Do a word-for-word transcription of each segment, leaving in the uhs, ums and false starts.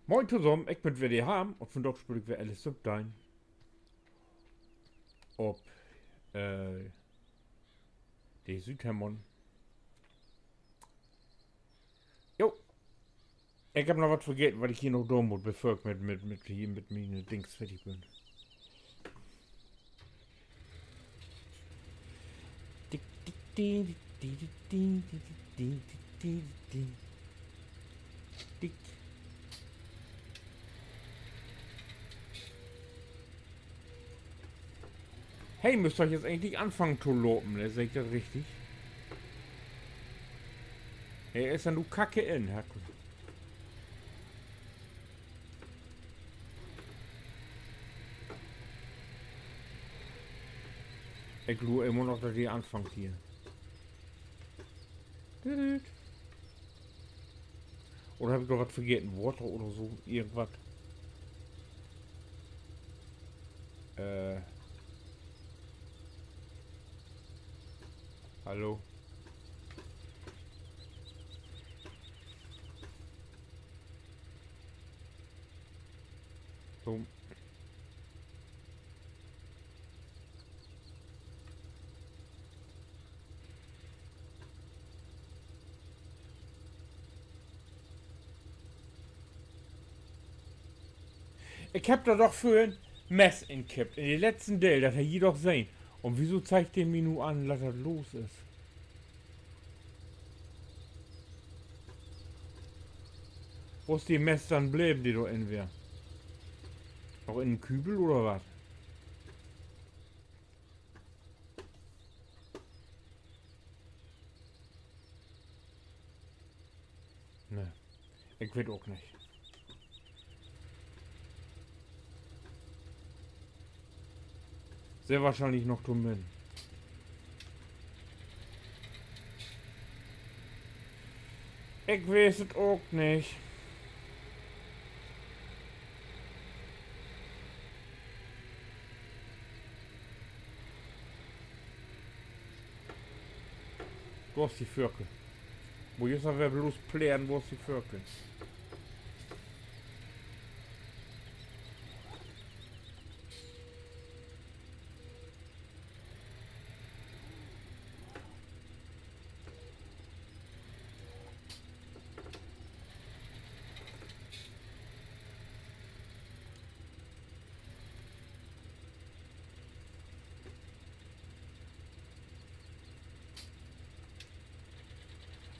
Moin tosamen, ik bün weer de Harm un vundaag speel ik weer Alice Reptile. Op, äh, de Südhemmern. Jo. Ik heff noch wat vergeten, wat ik hier noch doon mutt, bevör ik mit, mit, mit, hier mit mien Dings fertig bün. Tick, tick, tick, tick, tick, tick, tick, tick, tick, tick, tick, tick, tick, tick. He müss doch jetzt egentlich anfangen to lopen, ne? Seh ik dat richtig? He is ja nu kacke in. Ik luur immer noch, dat he anfangt hier. Düdüt. Oder heff ik noch wat vergeten? Water oder so, irgendwat. Äh. Hallo? So. Ik heff dor doch vörhen Mess inkippt. In de letzten Deel, dat hebbt ji doch sehn. Un wieso zeigt de mi nu an, dat dat los is? Wo is de Mess denn bleven, de dor in weer? Noch in den Kübel oder wat? Nee, ik weet ok nich. Sehr wahrscheinlich noch to min. Ik weet et ok nich. Wo is de Vörke? Wo is dat weer bloß plären, wo is de Vörke?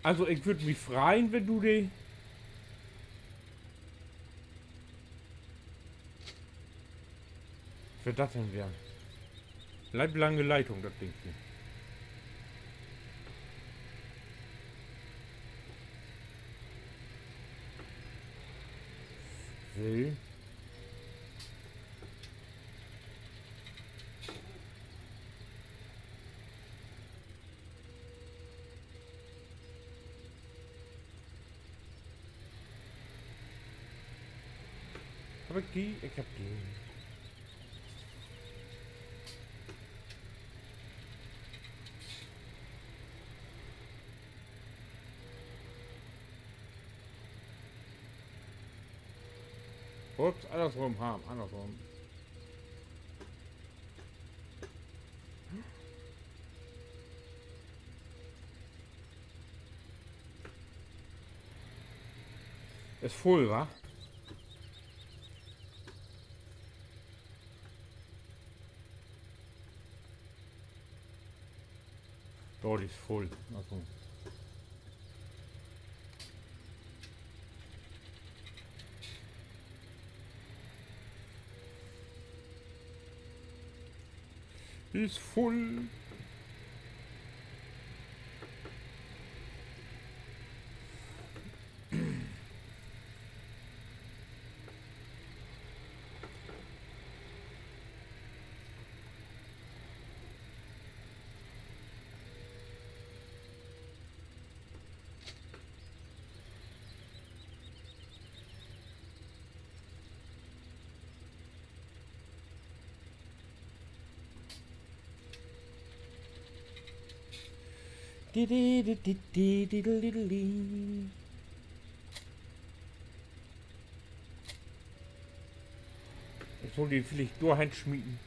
Also, ik würd mi freien, wenn du de Wat dat denn weer? Leib lange Leitung, dat Ding hier. So. Heff ik de? Ik heff de. Ups, annersrum, Harm, annersrum. Is vull, wa? Jo, de is vull. Also. De is vull. Schall ik de villicht dor hen smieten?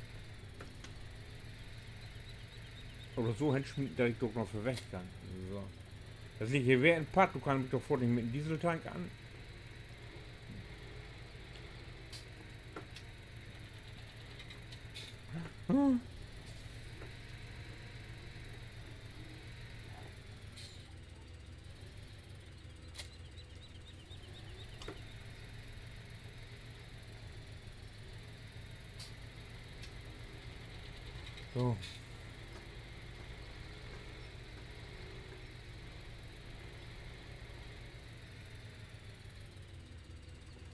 Oder so hen smieten, dat ik dor noch vör weg kann. So. Dat liggt hier weer en Padd, dor kann ik doch foorts nich mit en Dieseltank an. So.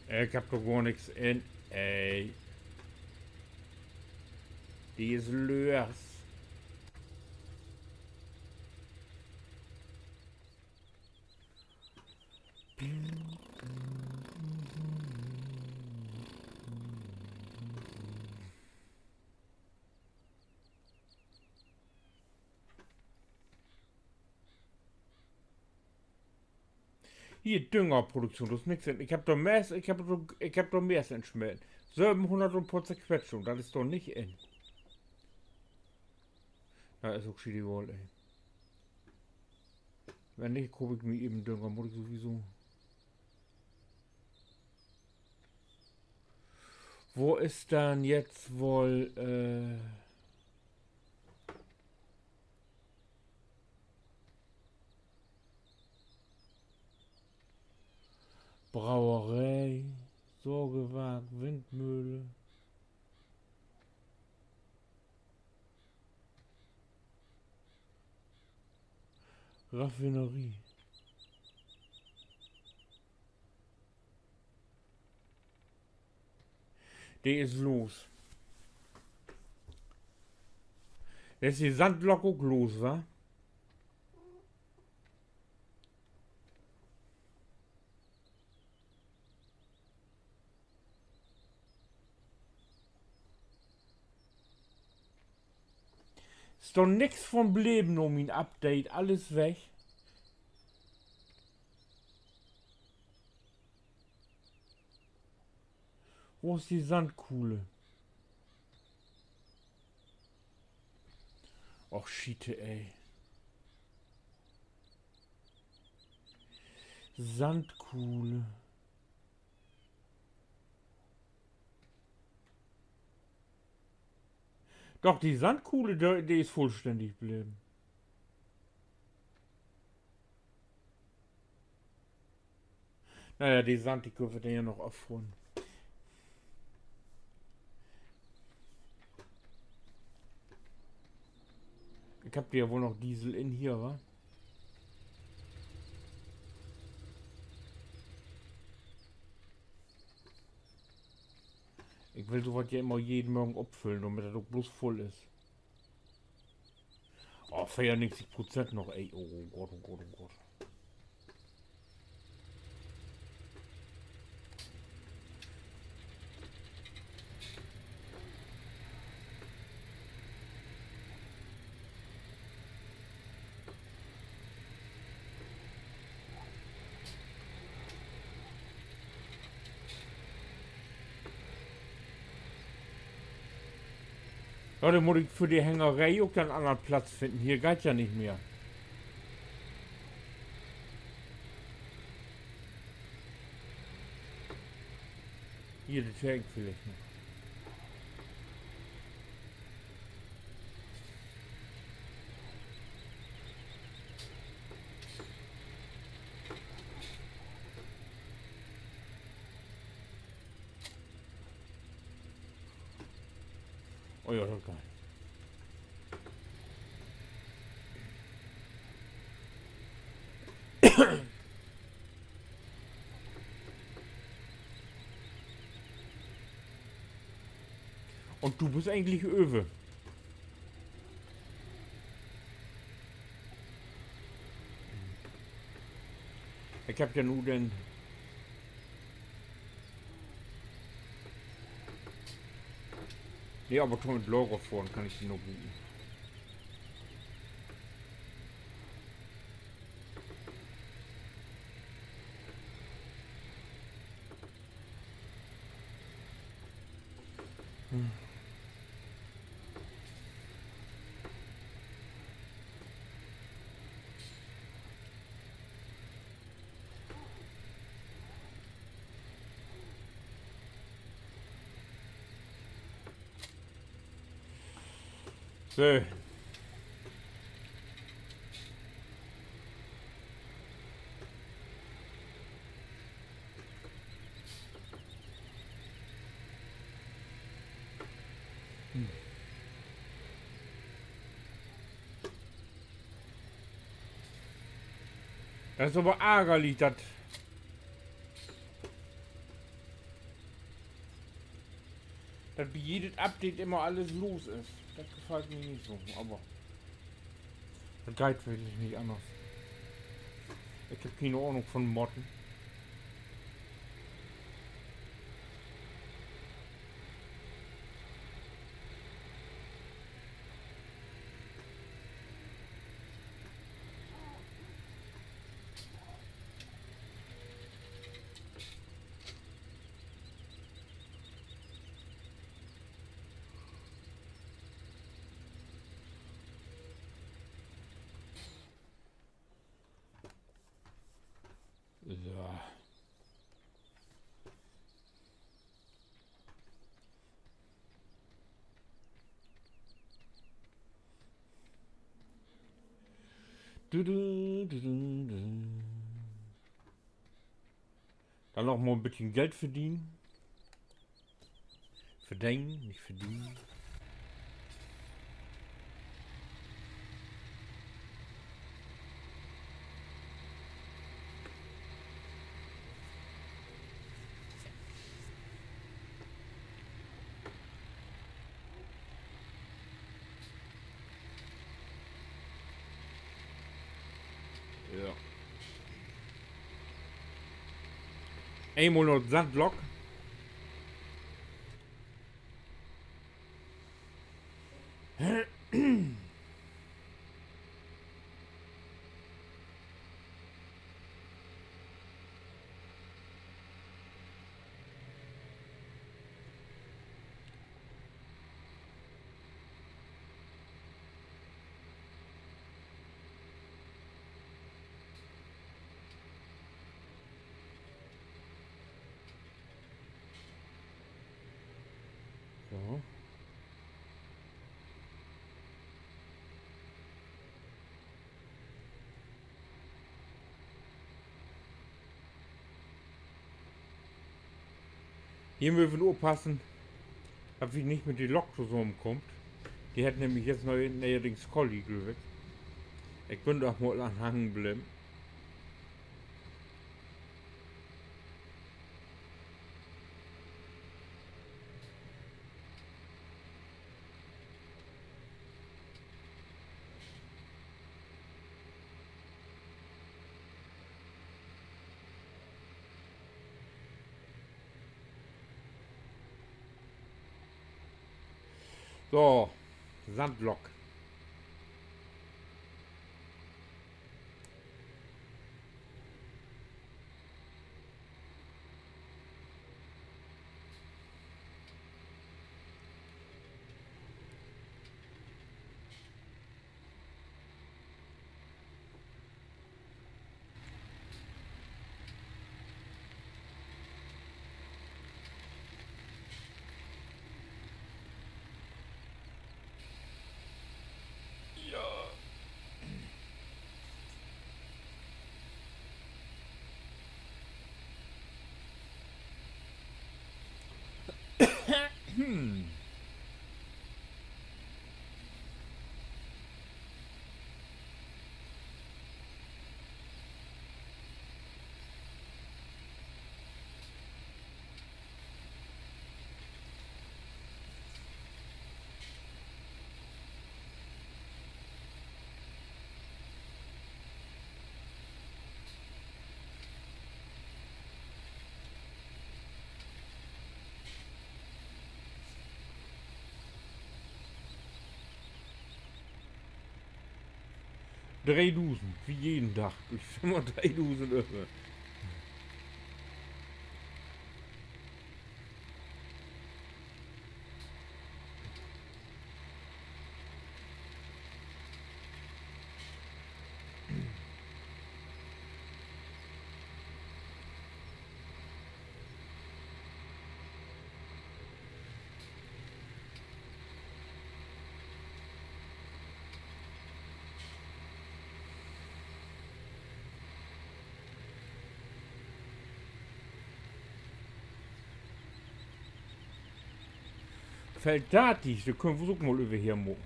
Ik hebb dor gor nix in. Ey. De is löös. Hier, Düngerproduktion, dor is nix in. Ik hebb dor Mees, ik hebb dor, ik hebb dor Mees in smeten. Sövenhunnert un poor Zerquetschung, dat is dor nich in. Na, is ok schietegal, ey. Wenn nich, koop ik mi even Dünger, mutt ik sowieso. Wo is denn jetzt woll, äh, Braueree, Sorgewark, Windmöhle, Raffinerie. De is los. Denn is de Sandlok ok los, wa? Is dor nix von bleven na mien Update, alles weg. Wo is de Sandkuhle? Och, Schiete, ey. Sandkuhle. Doch, de Sandkuhle, de, de is vullstännig bleven. Na ja, de Sand, de köönt wi denn ja noch afholen. Ik hebb dor ja woll noch Diesel in hier, wa? Ik will so wat ja immer jeden Morgen opfüllen, dormit dat ok blots vull is. Oh, veerunnegentig Prozent noch, ey. Oh Gott, oh Gott, oh Gott. Ja, denn mutt ik för de Hängeree ok en annern Platz finnen. Hier geiht ja nich mehr. Hier, de Tank villicht noch. Oh ja, dat kann ik. Un du büst egentlich över. Ik hebb ja nu den, nee, aver to'n Lager fohren kann ik de noch bruken. So. Dat is aver argerlich, dat, dat bi jedet Update immer allens los is. Dat gefallt mi nich so, aver dat geiht wirklich nich anners. Ik heff kene Ahnung von Modden. So. Du, du, du, du, du. Denn noch mal en beten Geld verdenen. Verdenen, nich verdenen. Ja. Eenmal na 't Sandlock. So. Hier mööt wi nu oppassen, dat wi nich mit de Lok tosamenkummt. De hett nämlich jetzt neu-, neuerdings Kolli, glööv ik. Ik bün dor mal an hangen bleven. So, Sandlok. Ja. Dreedusend, wie jeden Dag. Ik seh mal, dreedusend över. Feld dartig, dor köönt wi us ok mal över her maken.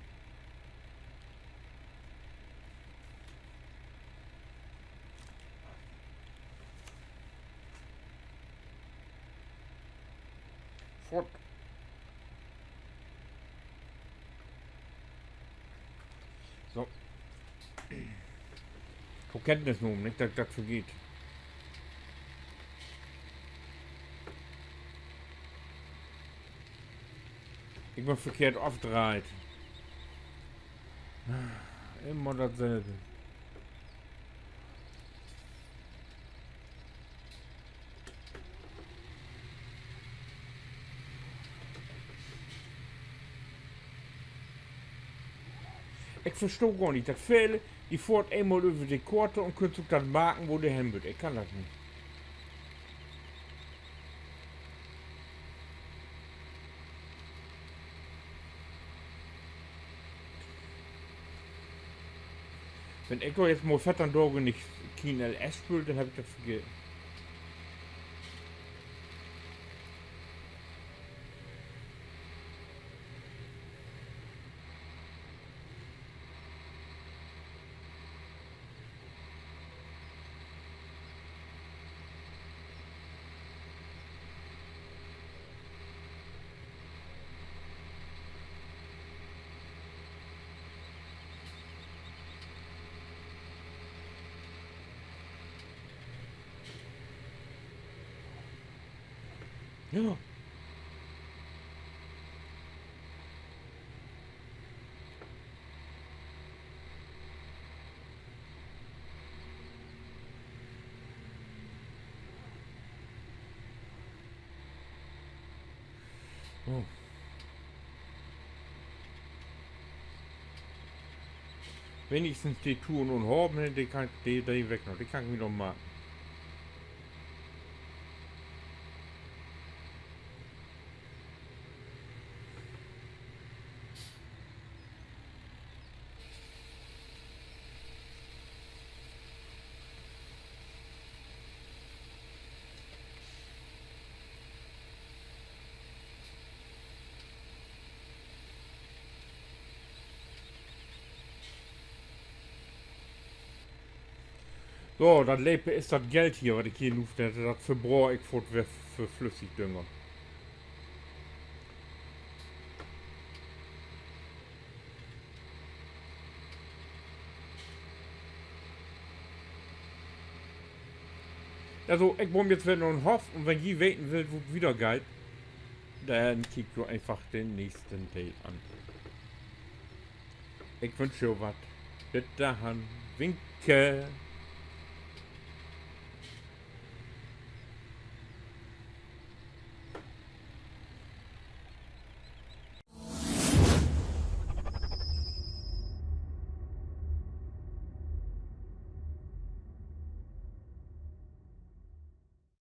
Foort. So. To Kenntnis nahmen, nich dat ik dat vergeet. Ik bün verkehrt afdreiht. Immer datsülve. Ik verstah gor nich, dat vele, de fohrt eenmal över de Koort un köönt sük dat marken, wo de hen wüllt. Ik kann dat nich. Wenn ik dor nu mal veerteihn Daag nich kien L S speel, denn heff ik dat vergeten. Ja. Wenigstens de Tour na'n Haven, de kann, de, de weg noch, de kann ik mi noch maken. So, dat Lepe is dat Geld hier, wat ik hier nu, dat, dat verbroor ik foort weer för Flüssigdünger. Also, ik bruuk nu weer na'n Hoff un wenn ji weten wüllt, wo dat wieder geiht, denn kiekt jo eenfach den nächsten Deel an. Ik wünsch jo wat. Bit dahan. Winke.